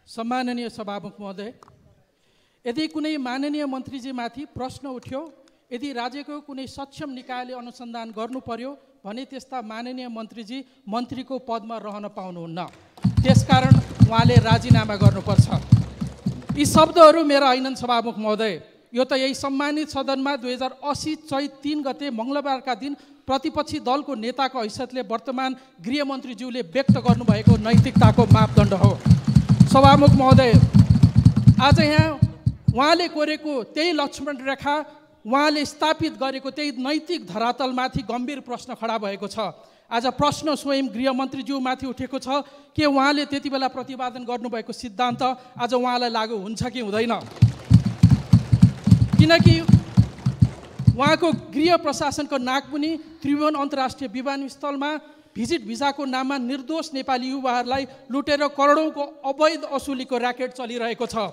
सम्माननीय सभामुख महोदय, यदि कुनै माननीय मन्त्रीजीमाथि प्रश्न उठ्यो, यदि राज्यको कुनै सक्षम निकायले अनुसन्धान गर्नु पर्यो भने त्यस्ता माननीय मन्त्रीजी मन्त्रीको पदमा रहन पाउनुहुन्न। त्यसकारण उहाँले राजीनामा गर्नुपर्छ। यी शब्दहरू मेरा होइनन् सभामुख महोदय, यो त यही सम्मानित सदनमा 2080 चैत 3 गते मङ्गलबारका दिन प्रतिपक्षी दलको नेताको हैसियतले वर्तमान गृहमन्त्रीज्यूले व्यक्त गर्नुभएको नैतिकताको मापदण्ड हो। सभामुख महोदय, आज यहाँ उहाँले कोरेको त्यही लक्ष्मण रेखा, उहाँले स्थापित गरेको त्यही नैतिक धरातलमाथि गम्भीर प्रश्न खडा भएको छ। आज प्रश्न स्वयं गृहमन्त्रीज्यूमाथि उठेको छ कि उहाँले त्यति बेला प्रतिपादन गर्नुभएको सिद्धान्त आज उहाँलाई लागू हुन्छ कि हुँदैन, किनकि उहाँको गृह प्रशासनको नाकमुनि त्रिभुवन अन्तर्राष्ट्रिय विमानस्थलमा भिजिट भिजाको नाममा निर्दोष नेपाली युवाहरूलाई लुटेर करोडौँको अवैध असुलीको र्याकेट चलिरहेको छ।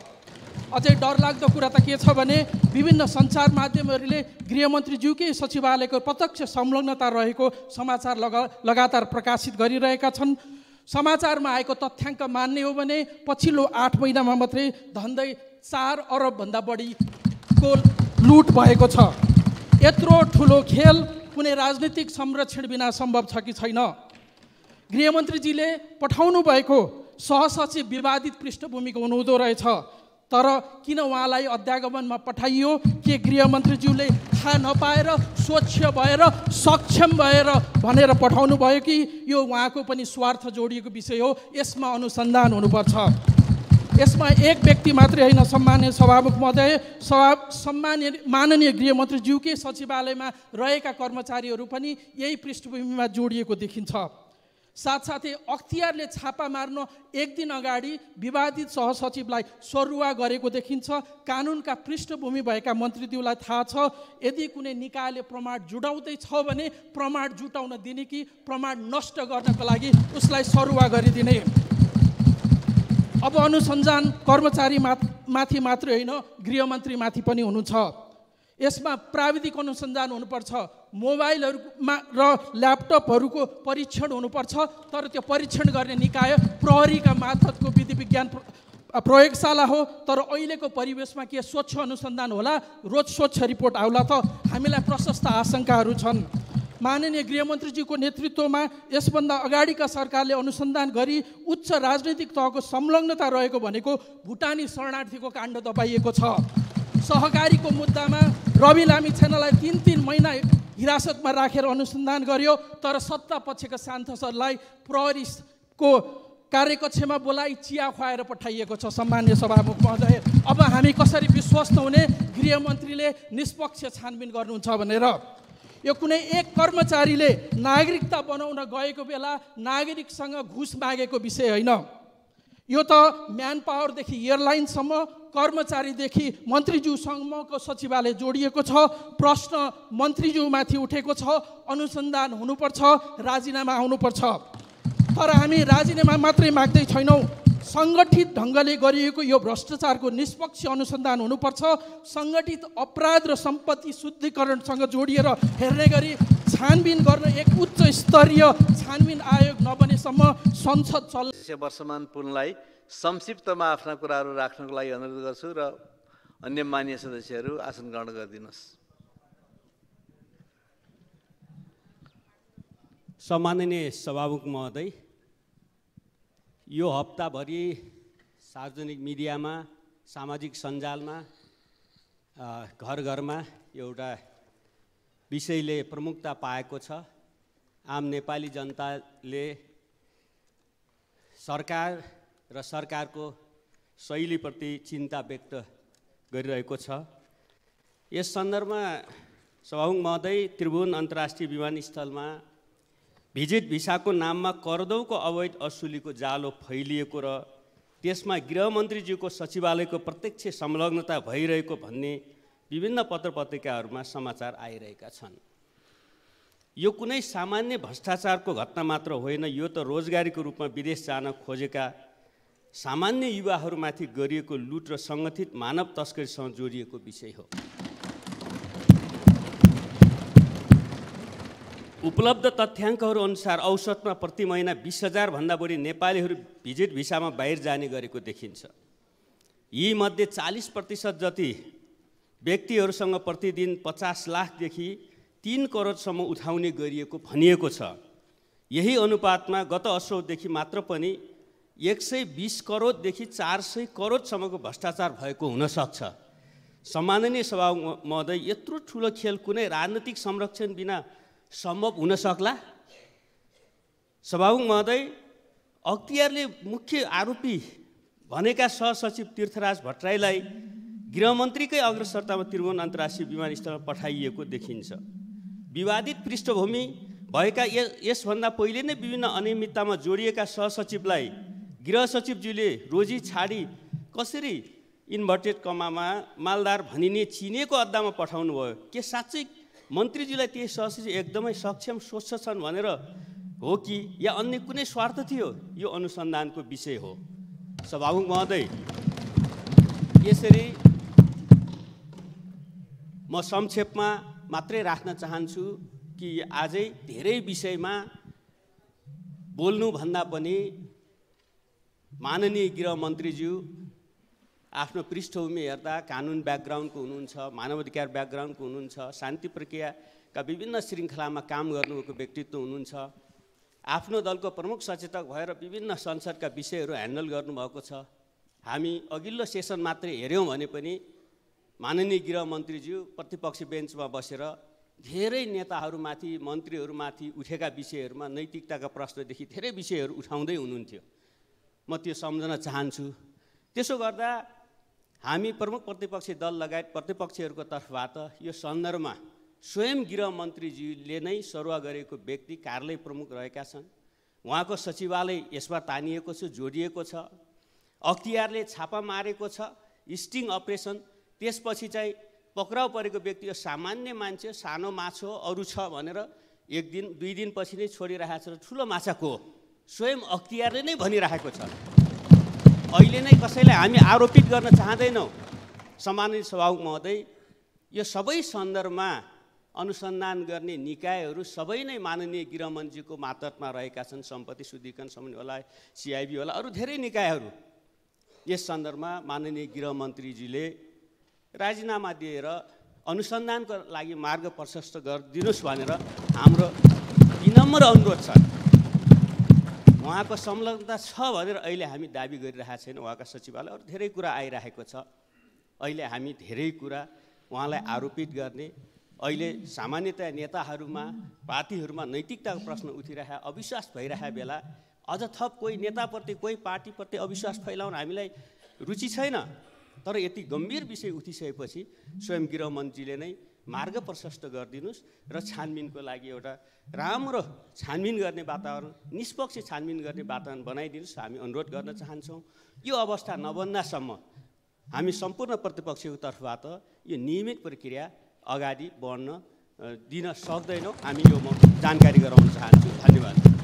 अझै डरलाग्दो कुरा त के छ भने विभिन्न सञ्चार माध्यमहरूले गृहमन्त्रीज्यूकै सचिवालयको प्रत्यक्ष संलग्नता रहेको समाचार लगातार प्रकाशित गरिरहेका छन्। समाचारमा आएको तथ्याङ्क मान्ने हो भने पछिल्लो 8 महिनामा मात्रै धन्दै 4 अरबभन्दा बढीको लुट भएको छ। यत्रो ठुलो खेल कुनै राजनीतिक संरक्षण बिना सम्भव छ कि छैन? गृहमन्त्रीजीले पठाउनु भएको सहसचिव विवादित पृष्ठभूमिको हुनुहुँदो रहेछ, तर किन उहाँलाई अध्यागमनमा पठाइयो? के गृहमन्त्रीज्यूले थाहा नपाएर, स्वच्छ भएर, सक्षम भएर भनेर पठाउनु भयो कि यो उहाँको पनि स्वार्थ जोडिएको विषय हो? यसमा अनुसन्धान हुनुपर्छ। यसमा एक व्यक्ति मात्रै होइन सम्माननीय सभामुख महोदय, माननीय गृहमन्त्रीज्यूकै सचिवालयमा रहेका कर्मचारीहरू पनि यही पृष्ठभूमिमा जोडिएको देखिन्छ। साथसाथै अख्तियारले छापा मार्न एक दिन अगाडि विवादित सहसचिवलाई सरुवा गरेको देखिन्छ। कानुनका पृष्ठभूमि भएका मन्त्रीज्यूलाई थाहा छ यदि कुनै निकायले प्रमाण जुटाउँदैछ भने प्रमाण जुटाउन दिने कि प्रमाण नष्ट गर्नको लागि उसलाई सरुवा गरिदिने। अब अनुसन्धान कर्मचारी माथि मात्रै होइन, गृहमन्त्रीमाथि पनि हुनुहुन्छ। यसमा प्राविधिक अनुसन्धान हुनुपर्छ, मोबाइलहरूमा र ल्यापटपहरूको परीक्षण हुनुपर्छ, तर त्यो परीक्षण गर्ने निकाय प्रहरीका मार्फतको विधि विज्ञान प्रयोगशाला हो। तर अहिलेको परिवेशमा के स्वच्छ अनुसन्धान होला, रोज स्वच्छ रिपोर्ट आउला त? हामीलाई प्रशस्त आशंकाहरू छन्। माननीय गृहमन्त्रीजीको नेतृत्वमा यसभन्दा अगाडिका सरकारले अनुसन्धान गरी उच्च राजनैतिक तहको संलग्नता रहेको भनेको भुटानी शरणार्थीको काण्ड दबाइएको छ। सहकारीको मुद्दामा रवि लामिछानेलाई 3 महिना हिरासतमा राखेर अनुसन्धान गर्यो, तर सत्ता पक्षका सांसदलाई प्रहरीको कार्यकक्षमा बोलाइ चिया खुवाएर पठाइएको छ। सम्माननीय सभामुख महोदय, अब हामी कसरी विश्वस्त हुने गृहमन्त्रीले निष्पक्ष छानबिन गर्नुहुन्छ भनेर? यो कुनै एक कर्मचारीले नागरिकता बनाउन गएको बेला नागरिकसँग घुस मागेको विषय होइन। यो त म्यान पावरदेखि एयरलाइनसम्म, कर्मचारीदेखि मन्त्रीज्यूसम्मको सचिवालय जोडिएको छ। प्रश्न मन्त्रीज्यूमाथि उठेको छ, अनुसन्धान हुनुपर्छ, राजीनामा आउनुपर्छ। तर हामी राजीनामा मात्रै माग्दै छैनौँ, सङ्गठित ढङ्गले गरिएको यो भ्रष्टाचारको निष्पक्ष अनुसन्धान हुनुपर्छ। सङ्गठित अपराध र सम्पत्ति शुद्धिकरणसँग जोडिएर हेर्ने गरी छानबिन गर्न एक उच्च स्तरीय छानबिन आयोग नबनेसम्म संसद चल्न। वर्षमान पुनलाई संक्षिप्तमा आफ्ना कुराहरू राख्नको लागि अनुरोध गर्छु र अन्य मान्य सदस्यहरू आसन ग्रहण गरिदिनुहोस्। सम्माननीय सभामुख महोदय, यो हप्ताभरि सार्वजनिक मिडियामा, सामाजिक सञ्जालमा, घर घरमा एउटा विषयले प्रमुखता पाएको छ। आम नेपाली जनताले सरकार र सरकारको शैलीप्रति चिन्ता व्यक्त गरिरहेको छ। यस सन्दर्भमा सभामुख महोदय, त्रिभुवन अन्तर्राष्ट्रिय विमानस्थलमा भिजिट भिसाको नाममा करोडौँको अवैध असुलीको जालो फैलिएको र त्यसमा गृहमन्त्रीज्यूको सचिवालयको प्रत्यक्ष संलग्नता भइरहेको भन्ने विभिन्न पत्रपत्रिकाहरूमा समाचार आइरहेका छन्। यो कुनै सामान्य भ्रष्टाचारको घटना मात्र होइन, यो त रोजगारीको रूपमा विदेश जान खोजेका सामान्य युवाहरूमाथि गरिएको लुट र सङ्गठित मानव तस्करीसँग जोडिएको विषय हो। उपलब्ध तथ्याङ्कहरू अनुसार औसतमा प्रति महिना 20,000 भन्दा बढी नेपालीहरू भिजिट भिसामा बाहिर जाने गरेको देखिन्छ। यीमध्ये 40% जति व्यक्तिहरूसँग प्रतिदिन 50 लाखदेखि 3 करोडसम्म उठाउने गरिएको भनिएको छ। यही अनुपातमा गत असोजदेखि मात्र पनि 120 करोडदेखि 400 करोडसम्मको भ्रष्टाचार भएको हुनसक्छ। सम्माननीय सभामुख महोदय, यत्रो ठुलो खेल कुनै राजनीतिक संरक्षण बिना सम्भव हुन सक्ला? सभामुख महोदय, अख्तियारले मुख्य आरोपी भनेका सहसचिव तीर्थराज भट्टराईलाई गृहमन्त्रीकै अग्रसरतामा त्रिभुवन अन्तर्राष्ट्रिय विमानस्थलमा पठाइएको देखिन्छ। विवादित पृष्ठभूमि भएका यसभन्दा पहिले नै विभिन्न अनियमिततामा जोडिएका सहसचिवलाई गृह सचिवज्यूले रोजी छाडी कसरी इन्भर्टेड कमामा मालदार भनिने चिनेको अड्डामा पठाउनु भयो? के साँच्चै मन्त्रीज्यूलाई ती सहसचिव एकदमै सक्षम स्वच्छ छन् भनेर हो कि या अन्य कुनै स्वार्थ थियो? यो अनुसन्धानको विषय हो। सभामुख महोदय, यसरी म संक्षेपमा मात्रै राख्न चाहन्छु कि आजै धेरै विषयमा बोल्नुभन्दा पनि माननीय गृहमन्त्रीज्यू आफ्नो पृष्ठभूमि हेर्दा कानुन ब्याकग्राउन्डको हुनुहुन्छ, मानवाधिकार ब्याकग्राउन्डको हुनुहुन्छ, शान्ति प्रक्रियाका विभिन्न श्रृङ्खलामा काम गर्नुभएको व्यक्तित्व हुनुहुन्छ। आफ्नो दलको प्रमुख सचेतक भएर विभिन्न संसदका विषयहरू ह्यान्डल गर्नुभएको छ। हामी अघिल्लो सेसन मात्रै हेऱ्यौँ भने पनि माननीय गृहमन्त्रीज्यू प्रतिपक्षी बेन्चमा बसेर धेरै नेताहरूमाथि, मन्त्रीहरूमाथि उठेका विषयहरूमा नैतिकताका प्रश्नदेखि धेरै विषयहरू उठाउँदै हुनुहुन्थ्यो। म त्यो सम्झन चाहन्छु। त्यसो गर्दा हामी प्रमुख प्रतिपक्षी दल लगायत प्रतिपक्षीहरूको तर्फबाट यो सन्दर्भमा स्वयं गृहमन्त्रीज्यूले नै सरुवा गरेको व्यक्ति कार्यालय प्रमुख रहेका छन्। उहाँको सचिवालय यसमा तानिएको छ, जोडिएको छ। अख्तियारले छापा मारेको छ, स्टिङ अपरेसन। त्यसपछि चाहिँ पक्राउ परेको व्यक्ति यो सामान्य मान्छे, सानो माछो अरू छ भनेर 1 दिन 2 दिनपछि नै छोडिरहेको छ। ठुलो माछा को हो? स्वयं अख्तियारले नै भनिरहेको छ। अहिले नै कसैलाई हामी आरोपित गर्न चाहँदैनौँ। सम्माननीय सभामुख महोदय, यो सबै सन्दर्भमा अनुसन्धान गर्ने निकायहरू सबै नै माननीय गृहमन्त्रीको मातहतमा रहेका छन्। सम्पत्ति शुद्धिकरण समिति होला, CIB होला, अरू धेरै निकायहरू। यस सन्दर्भमा माननीय गृहमन्त्रीजीले राजीनामा दिएर अनुसन्धानको लागि मार्ग प्रशस्त गरिदिनुहोस् भनेर हाम्रो विनम्र अनुरोध छ। उहाँको संलग्नता छ भनेर अहिले हामी दाबी गरिरहेका छैनौँ। उहाँका सचिवालय अरू धेरै कुरा आइरहेको छ। अहिले हामी धेरै कुरा उहाँलाई आरोपित गर्ने, अहिले सामान्यतया नेताहरूमा, पार्टीहरूमा नैतिकताको प्रश्न उठिरहेको, अविश्वास भइरहेको बेला अझ थप कोही नेताप्रति, कोही पार्टीप्रति अविश्वास फैलाउन हामीलाई रुचि छैन। तर यति गम्भीर विषय उठिसकेपछि स्वयं गृहमन्त्रीले नै मार्ग प्रशस्त गरिदिनुहोस् र छानबिनको लागि एउटा राम्रो छानबिन गर्ने वातावरण, निष्पक्ष छानबिन गर्ने वातावरण बनाइदिनुहोस् हामी अनुरोध गर्न चाहन्छौँ। यो अवस्था नबन्दासम्म हामी सम्पूर्ण प्रतिपक्षको तर्फबाट यो नियमित प्रक्रिया अगाडि बढ्न दिन सक्दैनौँ। हामी यो म जानकारी गराउन चाहन्छु। धन्यवाद।